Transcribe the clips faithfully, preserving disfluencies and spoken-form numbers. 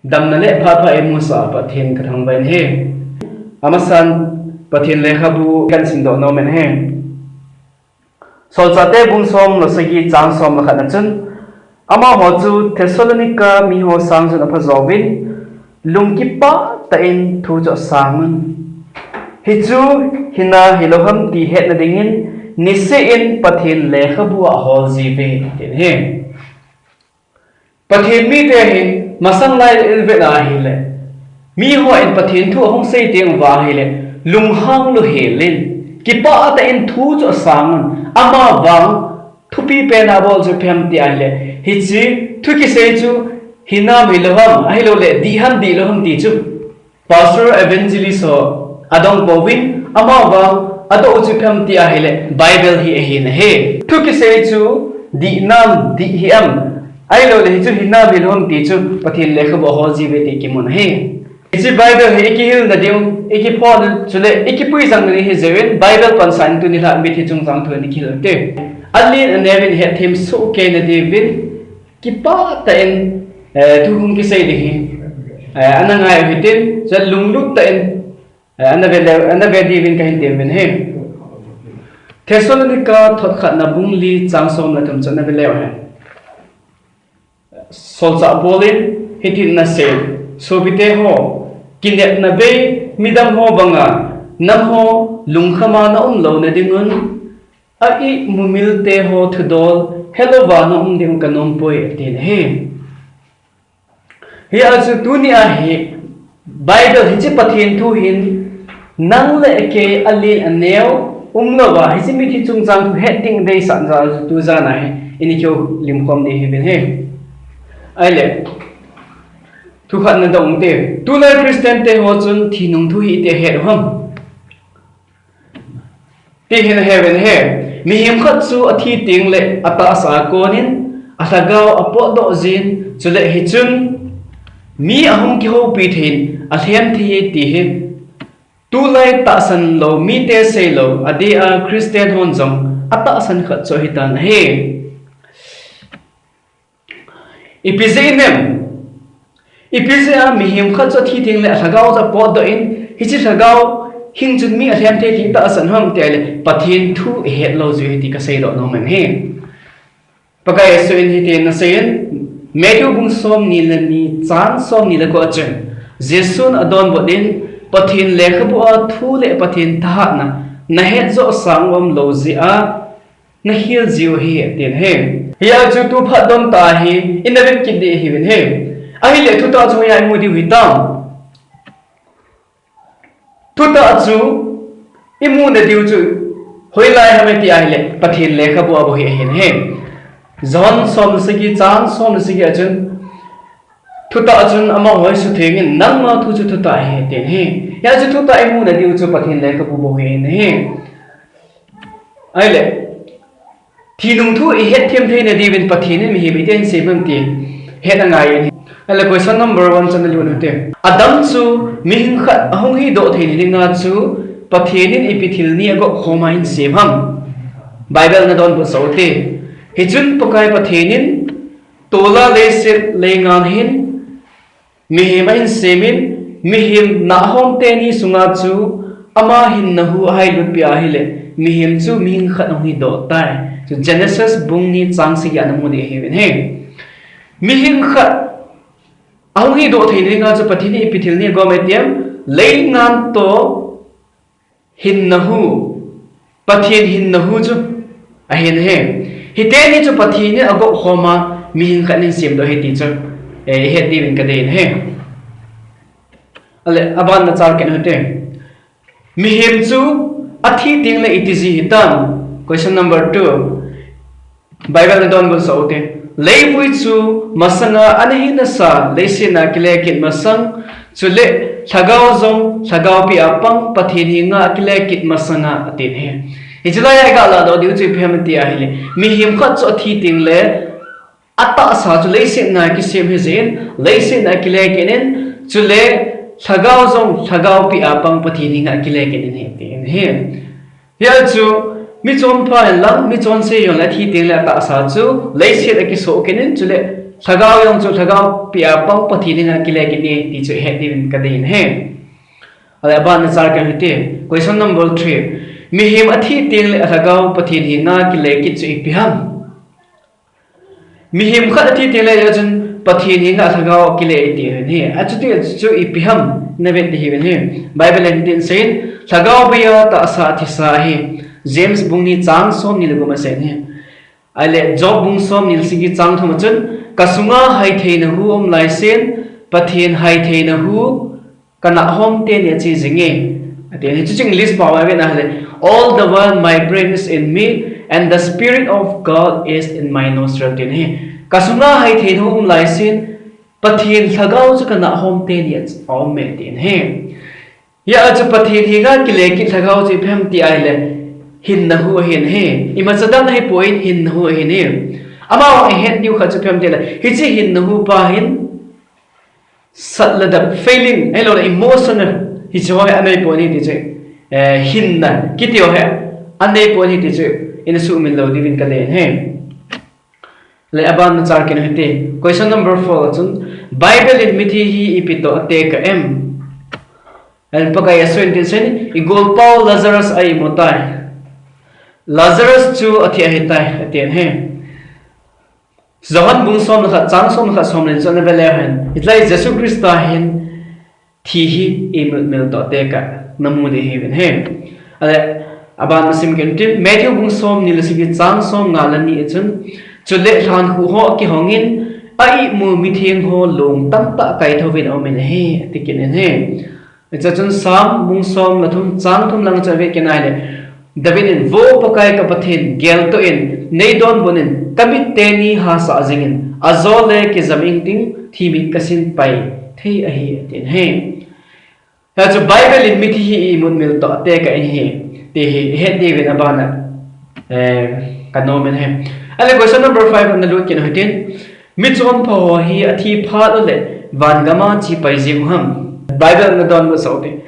Damna le phat pha eimusah Pathen kathangvah in ahi. Amasan Pathen lekhabu kahin simdoh nom in ahi. Solchahte bung som le sagi chang som le khat na chun, amaho chu Thessalonica miho sang chun aphajo uvin, lungkipah tah in thu chu asang un. Hichu hina hilou ham ti hetna dingin, niseh in Pathen lekhabu a ahol jiuve, tin ahi. Pathen mite hin masang lai in vet a ahile, miho in Pathen thu ahung sei teng uva ahile, lunghang louhel in, kipah tah in thu chu asang un, amavang thupi pen a abol chu ipi ham ti ahile, hiche thu kisei chu hinam hilou ham, ahilouleh dih ham dihlou ham ti chu Pastor, evangelist ho adong pouvin, amavang adoh u chu ipi ham ti ahile, Bible hi ahin ahi. Thu kisei chu dihnam dih hih em, ahilouleh hichu hinam hilou ham ti chu Pathen lekhabu a ahol jiuve ti kimun ahi. Hiche Bible hi ikihilna diu, ikiphona chule ikipuijangna ding ahi jeh in, Bible pansan in tuni lha mithi chungchang thu in ikihil u hite. Alen aneo in hetthem soh keina diuvin, kipah tah in, eh, thu hung kisei ding hi, eh, ana ngai u hitin, chule lunglut tah in, eh, ana ve le, ana ve diuvin kahin temmin ahi. Thessalonica thot khatna bung li chang som le thum chu ana ve leu hen. Solchah Paul in hitin anasei, sopite ho, kinepna bei midang ho banga nangho lungkham a naum louna dingun, a-ihmu milte ho thudol helouva naum ding kanom poi, atin ahi. Hia chu tuni a hi Bible hiche Pathen thu hin nang le kei alen aneo umlouva, hiche mithi chungchang thu het ding deisah jeh a chu tujan a hi ini keu limkhom ding ahiuvin ahi. Ahile, thu khat nadoh u hite. Tulai Christian te ho chun thi nung thu hi iti ahet u ham ti hin ahe uvin ahi. Mihem khat chu athi teng le atahsa a konin alhagao apotdoh jin, chule hichun mi ahung kihoupi thei in alhem thei e ti hi tulai tahsan lou mite seilou, adeh a Christian hon jong atahsan khat chu ahitan ahi. Ipi jeh inem? Ipi jeh a mihem khat chu athi teng le alhagao chu apotdoh in, hiche lhagao hing chun mi alhem thei ti tahsan ham ti ahile, Pathen thu ihet lou jeh ahi ti kaseidoh nom in ahi. Pakai Jesu in hitin anasei in, Matthew bung somni le ni chang somni le ko a chun, Jesun adonbut in, Pathen lekhabu a thu le Pathen thahatna nahet joh sang u umlou jeh a, nahil jiu ahi, atin ahi. Hia chu tu phat don tah hi ina vet kit ding ahiuvin ahi. Ahile thutah chu hoiya imu diu hitam? Thutah chu imuna diu chu hoilai ham iti ahile, Pathen lekhabu a bou hi ahin ahi. John som le sagi chang som le sagi a chun, thutah chun amaho hi suthengin, nangma thu chu thutah ahi, atin ahi. Hia chu thutah imuna diu chu Pathen lekhabu bou hi ahin ahi. Ahile, thi nung thu ihetthem theina diuvin Pathen in mihem iti ahin sem ham ti het angai in ahi. Ahile question number one chu nalut u hite. Adam chu mihing khat ahung hidoh theina dinga chu Pathen in ipi thil ni agop khom a ahin sem ham? Bible in adonbut sah u hite. Hichun Pakai Pathen in tol'a leiset leingan hin mihem ahin semin, mihem nahhom teni sunga chu ama hinna hu ahailutpeh ahile, mihem chu mihing khat ahung hidoh tai. Chu Genesis bung ni chang sagi a namu ding ahiuvin ahi. Mihing khat ahung hidoh theina dinga chu Pathen in ipi thil ni agom e ti em? Leingan toh hinna hu, Pathen hinna hu chu ahin ahi. Hiteni chu Pathen in agop khom a mihing khat in ahin semdoh ahi ti chu, eh, ihet diuvin kadei in ahi. Ahile, abanna chal kit u hite. Mihem chu athi teng le iti ji hitam? Question number two. Bible in adonbut sah u hite. Leivui chu masanga ana hinasa leiset a kile kit masang, chule lhagao jong lhagaopi a pang Pathen henga akile kit masanga, atin ahi. Hiche laiya iga lahdoh diu chu ipi ham iti ahile, mihem khat chu athi teng le atahsa chu leiset a kisem ahi jeh in, leiset a kile kit in, chule lhagao jong lhagaopi a pang Pathen henga akile kit in ahi, atin ahi. Hia chu, michonpha hinlang, michonse hijongle athi teng le atahsa chu leiset a kisoh kit in, chule Lhagao jong chu lhagao pia pang Pathen henga kile kit e ti chu ihet diuvin kadei in ahi. Ale aban a char kit u hite. Question number three. Mihem athi teng le alhagao Pathen henga kile kit chu ipi ham? Mihem khat athi teng le achun Pathen henga alhagao kile e ti ahi. Achuti chu ipi ham navet diu ahi. Bible in tin aseiyin, lhagao beiya tahsa athisa ahi. James bung ni chang som ni le gup a asei in ahi. Ale Job bung som ni le sagi chang thum a chun, ka sunga haitheina hu um lai sin, Pathen haitheina hu kana hom teni achi jing e. Ati ahi, chuche English pao a vet na le, all the while my breath is in me, and the Spirit of God is in my nostril, ati ahi. Ka sunga haitheina hu um lai sin, Pathen lhagao chu kana hom teni aum e, ati ahi. Hia chu Pathen henga kile kit lhagao chu ipi ham ti ahile, hinna hu ahin ahi. Imacha dan ahipoi, hinna hu ahin ahi. Amavang ihet diu khat chu ipi ham tile, hiche hinna hu pa hin sat le dap, feeling, ahilou le emotional, hiche ho hi anei pon ahi ti chu, eh, hinna kiti ho hi anei pon ahi ti chu, ina sumil lou diuvin kadei in ahi. Le aban a char kit u hite. Question number four a chun, Bible in mithi hi ipi toh atekah em? Ahin Pakai Jesu in tin aseiyin, igolpau Lazarus a imu tai. Lazarus chu athi ahitai, ati ahi. Johan bung som le khat, chang som le khat, som le ni chu ana ve leu hen, hitia Jesu Christa hin thi hi imut mil toh atekah namu diu ahi. Ale, aban a sim kit u hite, Matthew bung som ni le sagi chang som nga le ni a chun, chule lhankhuh ho akihong in, a imu mitheng ho long tamtah kaitho uvin aum in ahi, ati kit in ahi. Hiche chun Psalm bung som le thum chang thum lang chu ivet kit a ahile, David in, Vo Pakai ka Pathen, geltoh in, nei donbut in, ka mit teni hahsa jing in, ajole kijam ing ting, thimit kasin pai thei ahi, ati in ahi. Hia chu Bible in mithi hi imut mil toh atekah in ahi, ti hi ihet diuvin aban a, eh, kanom in ahi. Ale question number five a ana lut kit u hitin, michonpha ho hi athi phat uleh van gam a che pai jeng u ham? Bible in ana donbut sah u hite.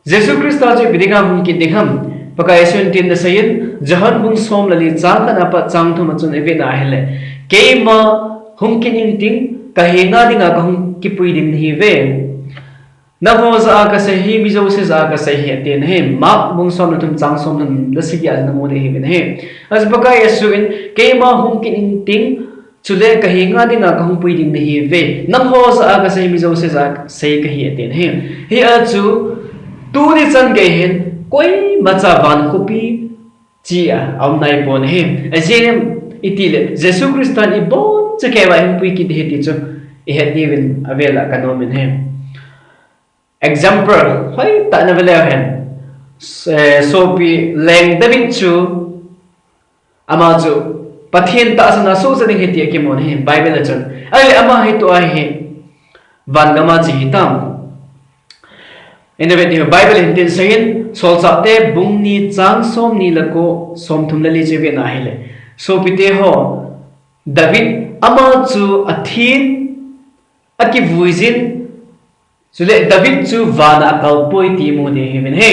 Jesu Christa chu ipi dinga hung kit ding ham? Pakai Jesu in tin ana seiyin, Johan bung som le li chang khat apat chang thum a chun ivet na ahile, keima hung kit ing ting, ka henga dinga kahung kipui ding nahiuve. Nangho jah a kasei hi, mi jouse jah a kasei ahi, ati in ahi. Mark bung som le thum chang som le thum le sagi a namu diu ahi. Achu Pakai Jesu in, keima hung kit ing ting, chule ka henga dinga kahung pui ding nahiuve. Nangho jah a kasei hi, mi jouse jah a kasei kahi, ati in ahi. Hia chu, tuni chan gei hin, koimacha van khopi che a aum nai pon ahi. Ajeh iti le, Jesu Christa in iboncha keiya ahung pui kit ding ahi ti chu, ihet diuvin avel a kanom in ahi. Example, hoitah in ana ve leu hen. S-, eh, sopi leng David chu, ama chu, Pathen tahsan a sohcha ding ahi ti akimun ahi, Bible a chun. Ahile ama hi tua hi, van gam a che hitam? Ina ve diu, Bible in tin aseiyin, Solchahte bung ni chang som ni le ko, som thum le li chu ivet na ahile, sopite ho, David ama chu athin, akivui jin, chule David chu van a akal poi ti imu diu ahi.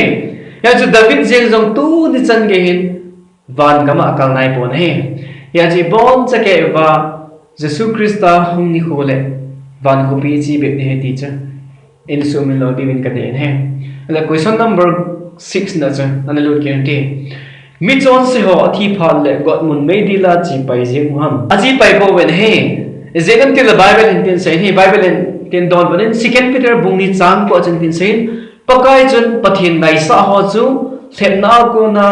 Hia chu David jeng jong tuni chan gei hin van gam a akal nai pon ahi. Hia chu iboncha keiya Jesu Christa hung nikho le van khopi che bep ding ahi ti chu ina sumil lou diuvin kadei in ahi. Le question number six na chu ana lut kit u hite. Michonse ho athi phat le gotmun meidil a che pai jeng u ham? Ache pai pouve ahi. Ijeh inem itile Bible in tin aseiyin ahi, Bible in tin donbut in, Second Peter bung ni chang ko a chun tin aseiyin, Pakai chun Pathen ngaisah ho chu lhepna a kona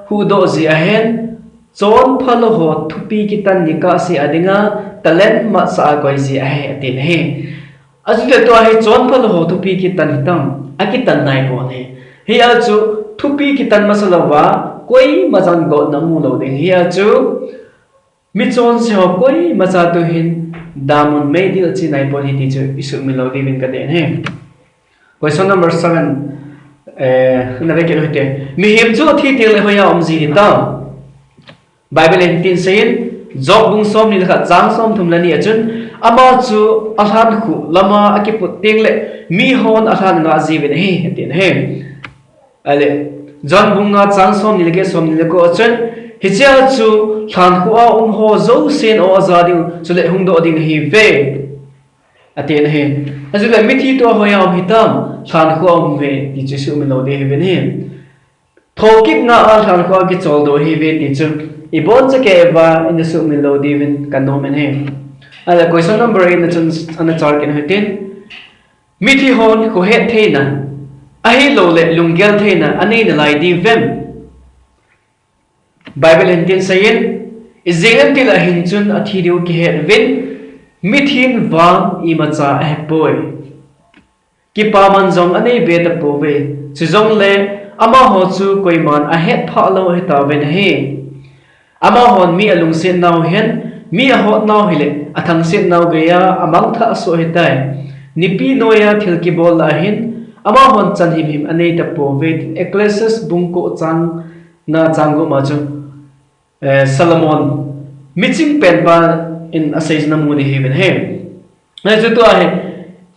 huhdoh jeh ahin, chonpha lou ho thupi kitan nikah seh a dinga talent matsah a koi jeh ahi, ati in ahi. Achutile tua hi chonpha lou ho thupi kitan hitam? Akitan nai pon ahi. Hia chu thupi kitan masa louva, koimachan gotna mu lou ding. Hia chu michonse ho koimacha tu hin damun meidil che nai pon ahi ti chu isumil lou diuvin kadei in ahi. Question number seven, eh, na ve kit u hite. Mihem chu athi teng le hoiya um ji hitam? Bible in tin aseiyin, Job bung som ni le khat chang som thum le ni a chun, ama chu alhankhuh lama akiput teng le mihon alhan angah jiuvin ahi, ati in ahi. Ale, John bung nga chang som ni le get, som ni le ko a chun, Hichea chu lhankhuh a um ho jousen aw aja ding, chule hungdoh ding ahiuve, atin ahi. Ajeh chu le mithi toh hoiya um hitam, lhankhuh a um uve ti chu isuhmil lou ding ahiuvin ahi. Thokit nga a lhankhuh a kicholdo ahiuve ti chu ibonchauva ina suhmil lou diuvin kanom in ahi. Ahile question number eight na chun ana char kit u hitin. Mithi hon khohet theina, ahilouleh lunggel theina anei nalai diuvem? Bible in tin aseiyin, ijeh inem itile ahin chun athi diu kihet uvin, mithin vang imacha ahepoi. Kipaman jong aneibe tapouve. Chujongle amaho chu koiman ahetphah lou ahitauvin ahi. Amahon mi alungset nau hen, mi ahot nau hile, athangset nau geiya amangthah soh ahitai. Nipi noiya thil kibol lah ahin, amahon chan himhim anei tapouve, tin Ecclesiastes bung ko chang nga chang gup ma chu, eh, Solomon, miching penpa in asei chu namu diu ahiuvin ahi. Hichu tua hi,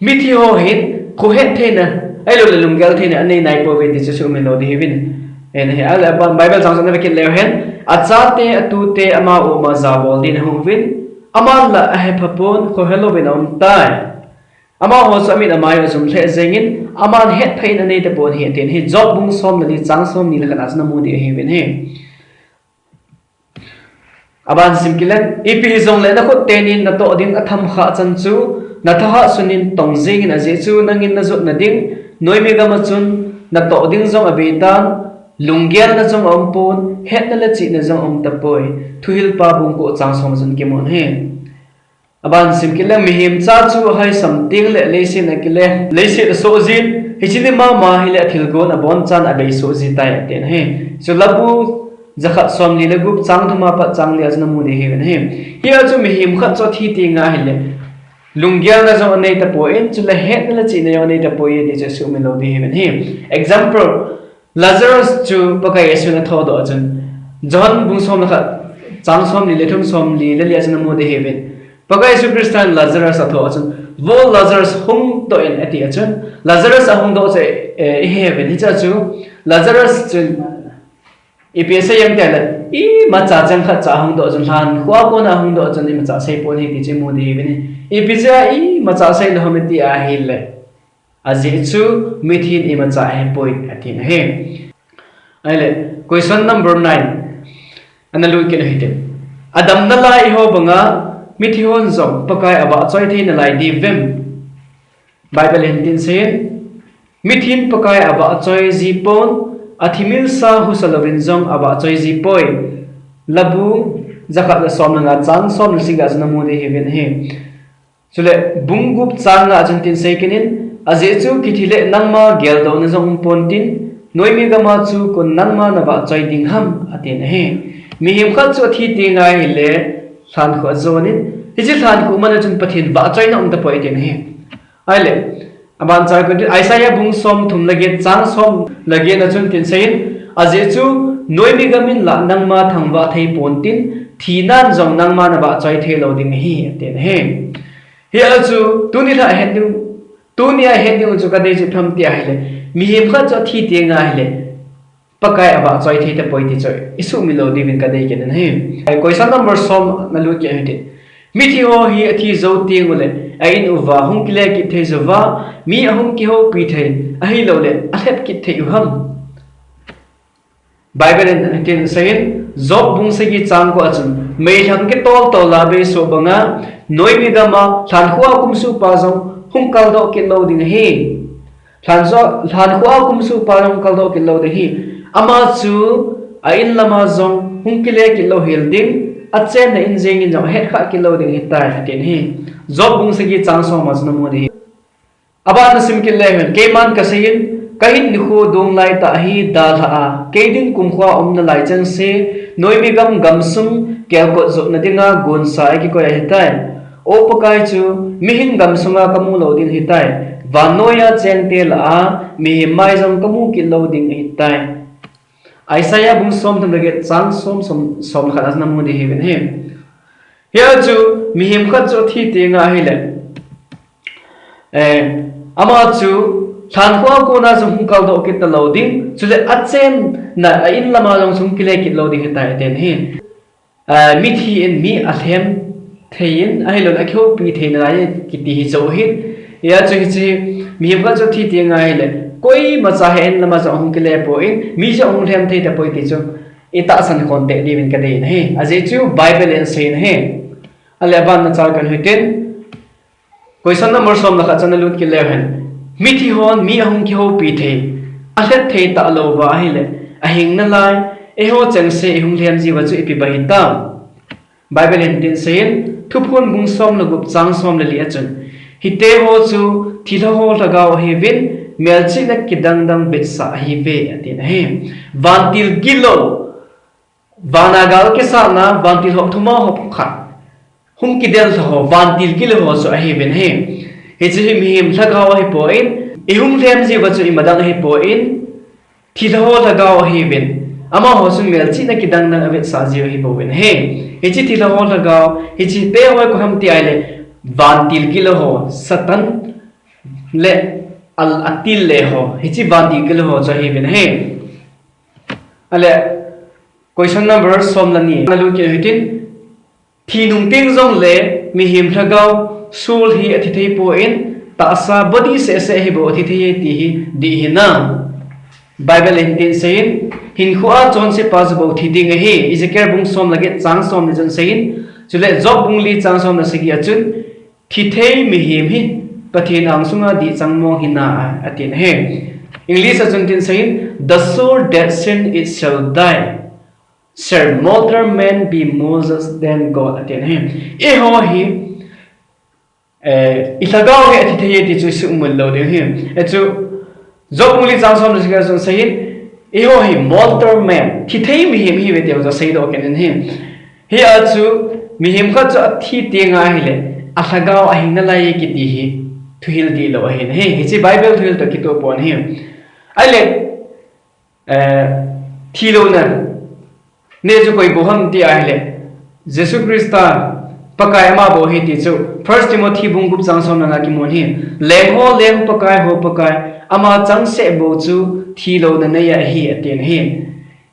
mithi ho hin, khohet theina, ahilouleh lunggel theina anei naipouve ti chu isuhmil lou ding ahiuvin ahi. Ahile Bible chang chu ana vekit leu hen, achate, atute, ama u ama a jabol dingin ahung uvin, aman la ahephapon, khohe louvin aumtai. Amaho chu amit amai u ajum lheh jengin, aman hetphah in anei tapon ahi, atin ahi. Job bung som le li chang somni le khat a chu namu diu ahiuvin ahi. Aban sim kit leng, ipi hijongle nakhut tenin natoh ding atham khah chan chu, nathahat sunin tong jingin, ajeh chu nangin najotna ding noimi gam a chun natoh ding jong abeitan, lunggelna jong aumpon, hetna le chihna jong aum tapoi. Thuhilpa bung ko chang som a chun kimun ahi. Aban sim kit leng, mihem cha chu ahaisam tengle leiset akile, leiset asoh jin, hiche ni mama hile athilgon abonchan abei soh jitai, atin ahi. Chu Labu jakhat somli le gup chang thum a pat chang li a chu namu diu ahiuvin ahi. Hia chu mihem khat chu athi tenga hile, lunggelna jong anei tapon, chule hetna le chihna jong anei tapoi ti chu isuhmil lou ding ahiuvin ahi. Example, Lazarus chu Pakai Jesun athoudoh a chun, John bung som le khat, chang somli le thum, somli le li a chun namu diu ahiuvin. Pakai Jesu Christan Lazarus athou a chun, vo Lazarus hungdoh in ati a chun, Lazarus ahungdoh chu, eh, iheuvin. Hichea chu Lazarus chun ipi asei em itile, imacha cheng khat cha ahungdoh chun, lhankhuh a kona ahungdoh chun imacha seipon ahi ti chu imu diu ahiuvin ahi. Ipi jeh a imacha seilou ham iti ahile, ajeh chu mithin imacha ahepoi, atin ahi. Ahile, question number nine. Ana lut kit u hitin. Adamna lai eiho banga mithi hon jong Pakai avahchoi thei nalai diuvem? Bible in tin aseiyin, mithin Pakai avahchoi jipon, athimilsa husa louvin jong avahchoi jipoi. Labu jakhat le som le nga chang som le sagi a chu namu diu ahiuvin ahi. Chule, bung gup chang nga a chun tin asei kit in, ajeh chu kithi le nangma geldohna jong umpon tin, noimi gam a chu koin nangma navahchoi ding ham, atin ahi. Mihem khat chu athi tenga hile, lhankhuh ajonin, hiche lhankhuh man a chun Pathen vahchoina um tapoi, atin ahi. Ahile, aban char kit u hitin, Isaiah bung som thum le get chang som le get na chun tin aseiyin, ajeh chu noimi gam in la nangma thangvah thei pon tin, thinan jong nangma navahchoi thei lou ding ahi, atin ahi. Hia chu, tuni lha het ding, tuni a het ding chu kadei chu ipi ham tia hile, mihem khat chu athi tenga hile, Pakai avahchoi thei tapoi ti chu isuhmil lou diuvin kadei kit in ahi. Question number som na lut kit u hitin. Mithi ho hi athi jou teng ule, a in uva hung kile kit thei jouva, mi ahung kihoupi thei, ahilouleh alhep kit thei u ham? Bible in tin aseiyin, Job bung sagi chang ko a chun, meilhang kitol tol a beisoh banga, noimi gam a lhankhuh a kumsuhpa jong hung kaldoh kit lou ding ahi. Lhan jo-, lhankhuh a kumsuhpa jong kaldoh kit lou ding ahi. Ama chu a in lam a jong hung kile kit lou hel ding, achenna in jeng in jong ahetkhah kit lou ding ahitai, atin ahi. Job bung sagi chang som a chu namu diu ahi. Aban na sim kit leu hen, keiman kaseiyin, kahin nikho dong laitah hi dalha a, kei ding kumkho a um nalai chengse, noimi gam gamsung kelkot jotna dinga gonsa eikikoi ahitai. O Pakai chu, mihem gamsunga kamu lou ding ahitai. Vannoiya chengte lah a, mihem mai jong kamu kit lou ding ahitai. Isaiah bung som thum le get chang som, som, som le khat a namu diu ahiuvin ahi. Hia chu mihem khat chu athi tenga hile, eh, ama chu Lhankhuh a kona jong hung kaldoh kit talou ding, chule achenna a in lama jong hung kile kit lou ding ahitai atin ahi. Ah, mithi in mi alhem thei in, ahilouleh akihoupi thei nalai kiti hi jou ahin. Hijeh chun hiche mihem khat chu athi teng ahile, koimacha hi a in lama jong hung kile poi, mi jong hung lhem thei tapoi ti chu itahsan khom tei diuvin kadei ahi. Ajeh chu Bible in asei ahi. Ahile aban na chal kan hitin. Question number som le khat chan nalut kit leu hen. Mithi hon mi ahung kihoupi thei, alhet thei talou va ahile, ahing nalai, eiho chengse ihung lhem jiuva chu ipi ba hitam? Bible in tin aseiyin, Thuphon bung som le gup chang som le li a chun, hiteho chu thilha ho lhagao ahiuvin, melchihna kidang dang vetsah ahiuve, atin ahi. Vantil gilou, vana gal kisatna, vantil hop thum a hop khat hung kidel lha ho, vantil gilou ho chu ahiuvin ahi. Hiche hi mihem lhagao ahipon, ihung lhem jiuva chu imadang ahipon, thilha ho lhagao ahiuvin, amaho chun melchihna kidang dang avetsah jiu ahipouvin ahi. Hiche thilha ho lhagao, hiche te ho koi ham ti ahile, vantil gilou ho, Satan le al atil le ho, hiche vantil gilou ho chu ahiuvin ahi. Ahile, question number som le ni nalut kit hitin, thi nung teng jongle mihem lhagao, soul hi athi thei pon, tahsa, body seh seh hi bou athi thei e ti hi dih hinam? Bible in tin aseiyin, hinkhoa chonsepa chu bou thi ding ahi. Ezekiel bung som le get chang som le ni chun aseiyin, chule Job bung li chang som le sagi a chun, thi thei mihem hi Pathen angsunga dih chang mong hinam, atin ahi. English a chun tin aseiyin, "The soul that sin, it shall die. Shall mortal man be more just than God?" atin ahi. Eiho hi, eh, ilhagao hi athi thei e ti chu isuhmil lou ding ahi. Hichu Job bung li chang som le sagi a chun aseiyin, eiho hi mortal man, thi thei mihem ihiuve ti chu aseidoh kit in ahi. Hia chu mihem khat chu athi teng ahile, alhagao ahing nalai e kiti hi thuhil dihlou ahin ahi. Hiche Bible thuhil toh kitoh pon ahi. Ahile, eh, thilouna neh chu koi bou ham ti ahile, Jesu Christa Pakai ama bou ahi ti chu First Timothy bung gup chang som le nga a kimun ahi. Leng ho leng, Pakai ho Pakai, ama changseh bou chu thilouna neiya ahi, atin ahi.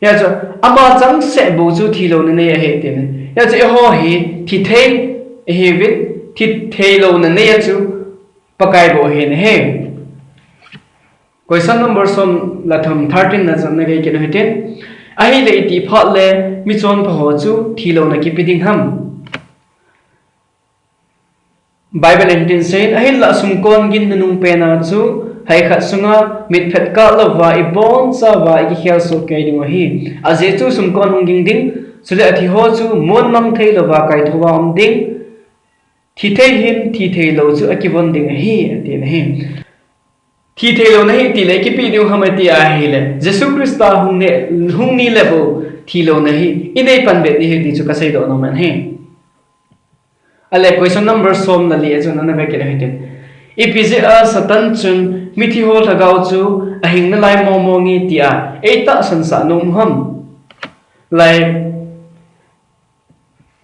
Hia chu, ama changseh bou chu thilouna neiya ahi, atin ahi. Hia chu eiho hi thi thei ihiuvin, thi theilouna neiya chu Pakai bou ahin ahi. Question number som le thum, thirteen na chun nagei kit u hitin. Ahile iti phat le michonpha ho chu thilouna kipe ding ham? Bible in tin aseiyin, ahinlah sumkon gin nunung pen a chu hai khat sunga mitphet kah louva ibonchauva ikikhel soh kei diu ahi. Ajeh chu sumkon hung ging ding, chule athi ho chu mon mang thei louva kaithouva um ding. Thi thei hin thi theilou chu akivon ding ahi, atin ahi. Thi theilouna hi itile ikipe diu ham ati ahile, Jesu Christa hung ni, hung ni le bou thilouna hi inei pan be ding ahi ti chu kaseidoh nom in ahi. Ahile question number som le li a chun ana ve kit u hitin. Ipi jeh a Satan chun mithi ho lhagao chu ahing nalai mong mong e tia eitahsan sah nom u ham? Lai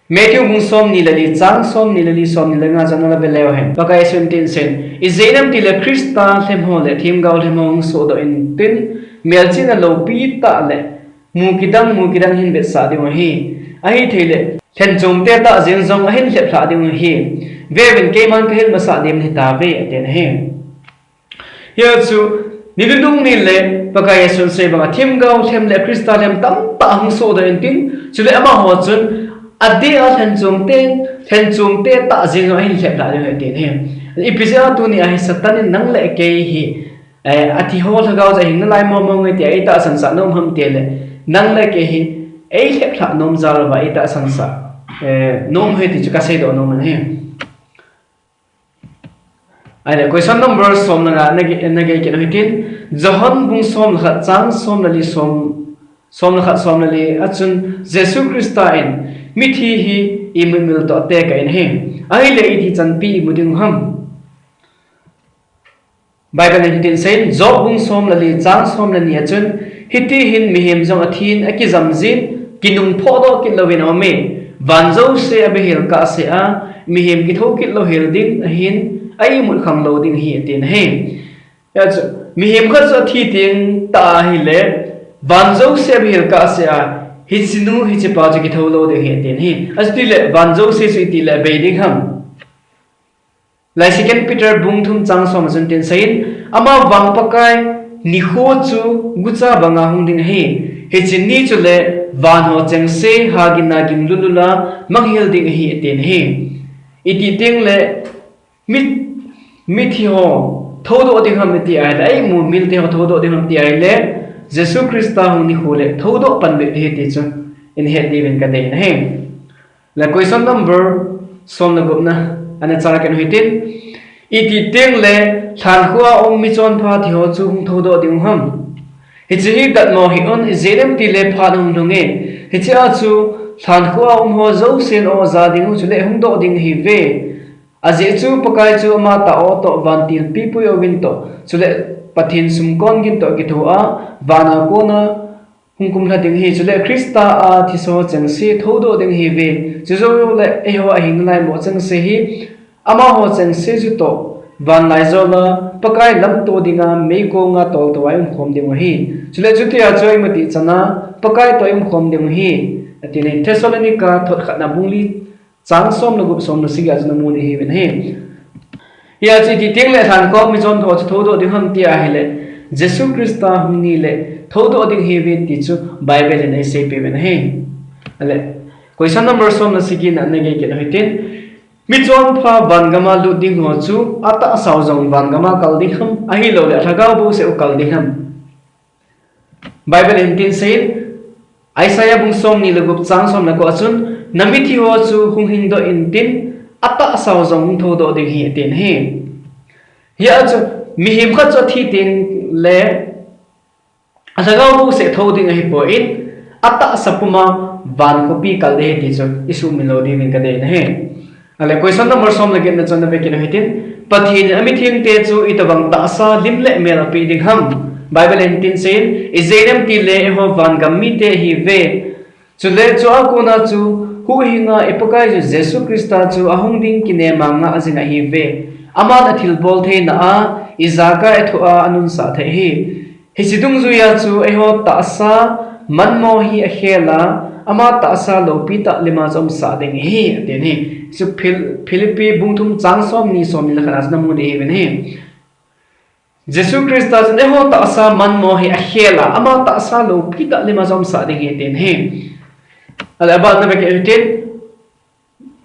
Matthew bung som ni le li chang som ni le li, som ni le nga chan ana ve leu hen. Pakai Jesun tin aseiyin, ijeh inem itile Christa lhem ho le themgao lhem ho hung sohdoh intin, melchihna loupi tah le mu kidang, mu kidang hin vetsah diu ahi. Ahithei le lhenchom te tah jeng jong ahin lheplhah diu ahi. Veuvin, keiman kahil masat dem hitauve, atin ahi. Hia chu, ni nunung ni le Pakai Jesun asei banga themgao lhem le Christa lhem tamtah hung sohdoh intin, chule amaho chun adeh a lhenchom te, lhenchom te tah jeng jong ahin lheplhah diu ahi, atin ahi. Ipi jeh a tuni a hi Satan in nang le kei hi, eh, athi ho lhagao chu ahing nalai mong mong e tia eitahsan sah nom u ham itile, nang le kei hi eilheplhah nom jal uva eitahsan sah, eh, nom u ahi ti chu kaseidoh nom in ahi. Ahile question number som le nga nagei, nagei kit u hitin, Johan bung som le khat chang som le li, som, som le khat som le li a chun Jesu Christa in mithi hi imilmil toh atekah in ahi. Ahile iti chanpi imu diu ham? Bible in hitin aseiyin, Job bung som le li chang som le ni a chun, hiti hin mihem jong athin akijam jin, kinung phohdoh kit louvin aum e. Van jouse abehel kahsea, mihem kithou kit louhel ding ahin, a-imut kham lou ding ahi, atin ahi. Hia chu, Mihem khat chu athi teng tah ahile, van jouse abei hel kahsea, hiche nu, hiche pa chu kithou lou ding ahi, atin ahi. Achuti le, van jouse chu iti le abei ding ham? Lai Second Peter bung thum chang som a chun tin aseiyin, Amavang Pakai nikho chu gucha banga hung ding ahi. Hiche ni chu le van ho chengse ha ginna gim lulul a manghel ding ahi, atin ahi. Iti teng le, mi, mithi ho thoudoh ding ham iti ahile, eimu milte ho thoudoh ding ham iti ahile, Jesu Christa hung nikho le thoudoh pan beh ding ahi ti chu ihet diuvin kadei ahi. Le question number som le gupna, ana chal kit u hitin, iti teng le lhankhuh a um michonpha thi ho chu hung thoudoh ding u ham? Hiche hi datmo hih un, ijeh inem itile phat ahung lhung e. Hiche a chu lhankhuh a um ho jousen aw ja ding u, chule hung doh ding ahiuve. Ajeh chu Pakai chu ama tah aw toh, vantil pipui aw vin toh, chule Pathen sumkon gin toh kithou a, vana kona hung kumlha ding ahi, chule Christa a thisa ho chengse thoudoh ding ahiuve. Chujou le eiho ahing lai mo chengse hi, amaho chengse chu toh, van laijol a, Pakai lamto dinga, meikong a toltou a i umkhom ding u ahi. Chule chutia chu imatih chan a, Pakai toh i umkhom ding u ahi. Atin ahi, Thessalonica thot khatna bung li, chang som le gup, som le sagi a chu namu ding ahiuvin ahi. Hia chu iti teng le lhankhuh a um michonpha chu thoudoh ding ham iti ahile, Jesu Christa hung ni le thoudoh ding ahiuve ti chu Bible in eiseipeh uvin ahi. Ale, question number som le sagi na, ana gei kit u hitin, michonpha van gam a lut ding ho chu atahsa u jong van gam a kal ding ham, ahilou le alhagao bouseh u kal ding ham? Bible in tin aseiyin, Isaiah bung som ni le gup chang som le ko a chun, namithi ho chu hung hingdoh intin, atahsa u jong hung thoudoh ding ahi, atin ahi. Hia chu mihem khat chu athi teng le alhagao bouseh thou ding ahipoi, atahsa puma van khopi kal ding ahi ti chu isuhmil lou diuvin kadei ahi. Ale, question number som le get na chun ana ve kit u hitin, Pathen in amithengte chu itobang tahsa lim le mel apeh ding ham? Bible in tin aseiyin, ijeh inem itile eiho van gam mite ahiuve. Chule chua kona chu huhhinga i Pakai chu Jesu Christa chu ahung ding kinema ngah jing ahiuve. Aman athilbol theina a ijakai athoa anunsah thei ahi. Hiche dungjuia chu eiho tahsa manmo hi akhel a, ama tahsa loupi tah lima chu aumsah ding ahi, atin ahi. Chu Phil-, Philippi bung thum chang som ni, som ni le khat a chu namu ding ahiuvin ahi. Jesu Christa chun eiho tahsa manmo hi akhel a, ama tahsa loupi tah lima chu aumsah ding ahi, atin ahi. Ale, aban na ve kit u hitin,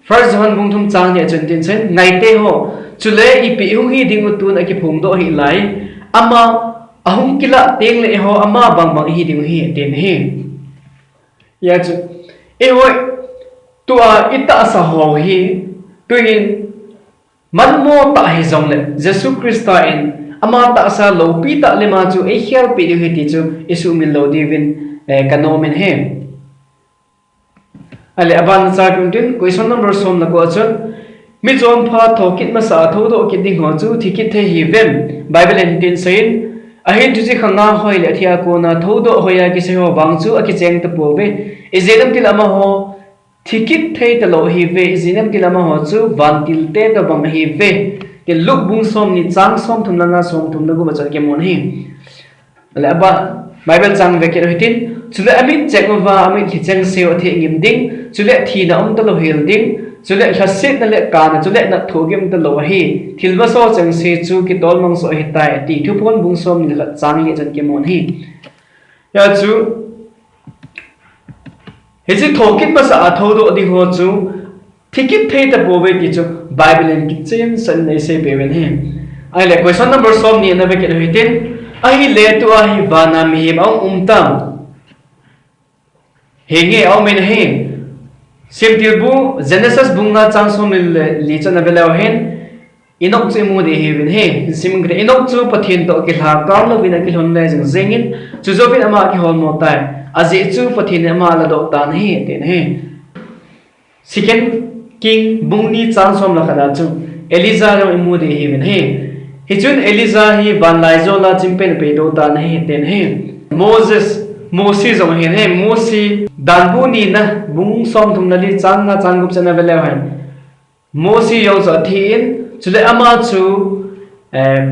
First John bung thum chang ni a chun tin aseiyin, ngaite ho, chule ipi hung hi ding u tun akiphongdoh hih lai, ama ahung kilah teng le eiho ama bangbang ihi ding u ahi, atin ahi. Hia chu, eiho tua itahsa ho hi, tuin manmo tah hijongle, Jesu Christa in ama tahsa loupi tah lima chu eikhelpeh diu ahi ti chu isuhmil lou diuvin, eh, kanom in ahi. Ale, aban na chal kit u hitin, question number som le ko a chun, michonpha thokit masa a thoudoh kit ding ho chu thikit thei ahiuvem? Bible in tin aseiyin, ahin chuche khanga hoi le athia kona thoudoh hoiya kisei ho vang chu akicheng tapouve. Ijeh inem itile amaho thikit thei talou ahiuve, ijeh inem itile amaho chu vantilte tobang ahiuve, ti Luke bung som ni chang som thum le nga, som thum le gup a chun kimun ahi. Ale, aban Bible chang ve kit u hitin, chule amit cheng uva, amitlhi chengseu atheh ngim ding, chule thina um talou hel ding, chule lhasetna le kana, chule nat thohgim talou ahi, thil masa chengse chu kitolmang soh ahitai, ati Thuphon bung som ni le khat chang li a chun kimun ahi. Hia chu, hiche thokit masa a thoudoh ding ho chu thikit thei tapouve ti chu Bible in kichen sah in eiseipeh uvin ahi. Ahile, question number som ni ana ve kit u hitin, ahile tua hi vana mihem ahung um tam? Henge, aum in ahi. Semtilbu Genesis bung nga chang som le li chu ana ve leu hen, Enok chu imu ding ahiuvin ahi. Sim kit, Enok chu Pathen toh kilha kang louvin akilhon le jing jengin, chujouvin ama akiholmo tai. Ajeh chu Pathen in ama aladoh tan ahi, atin ahi. Second King bung ni chang som le khat a chu Elijah jong imu ding ahiuvin ahi. Hichun Elijah hi vanlaijol a chimpen apeidoh tan ahi, atin ahi. Moses, Mosi jong ahin ahi. Mosi, Danbu nina bung som thum le li chang nga chang gup chu ana ve leu hen, Mosi jong chu athin, chule ama chu, eh,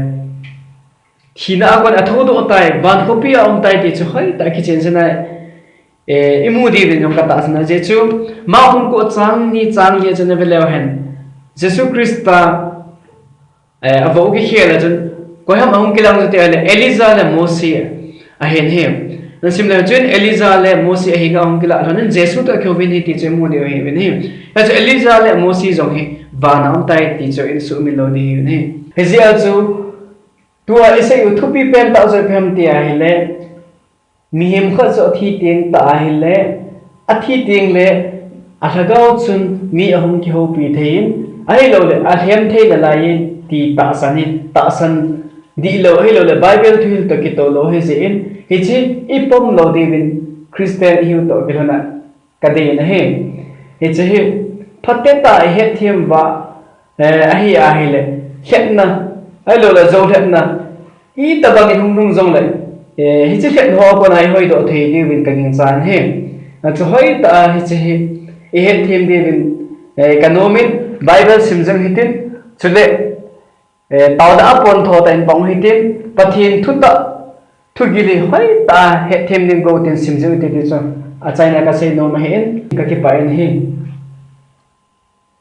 thina a kon a thoudoh tai, van khopi a um tai ti chu hoitah a kichen sen a, eh, imu diuvin jong katahsan ahi. Ajeh chu Mark bung ko chang ni chang li a chun ive leu hen, Jesu Christa, eh, avou kikhel a chun, koiham ahung kilang u ti ahile, Elijah le Mose ahin ahi. Nasim leu chun Elijah le Mose ahinga ahung kilah lhonin Jesu toh kihouvin ahi ti chu imu diu ahiuvin ahi. Hijeh chun Elijah le Mose jong hi van a um tai ti chu isuhmil lou diu ahiuvin ahi. Hijeh a chu tua isei u thupi pen tah chu ipi ham ti ahile, mihem khat chu athi teng tah ahile, athi teng le alhagao chun mi ahung kihoupi thei in, ahilouleh alhem thei nalai in ti tahsan in, tahsan dihlou ahilouleh Bible thuhil toh kitoh lou ahijeh in, hiche ipom lou diuvin Christian ihiu toh kilhon a kadei in ahi. Hiche hi phatecha a ihetthem uva, eh, ahi ahile, lhepna, ahilouleh joulhepna itobang ihung nung jongle, eh, hiche lhep ho a kona ihoidoh thei diuvin kagingchan ahi. Achu hoitah a hiche hi ihetthem diuvin, eh, kanomin, Bible sim jeng hitin, chule, eh, taona a pontho tah in pang hitin, Pathen thutah, thugil hi hoitah a hetthem ding go tin sim jeng hite ti chu achaina kasei nom ahin, kakipah in ahi.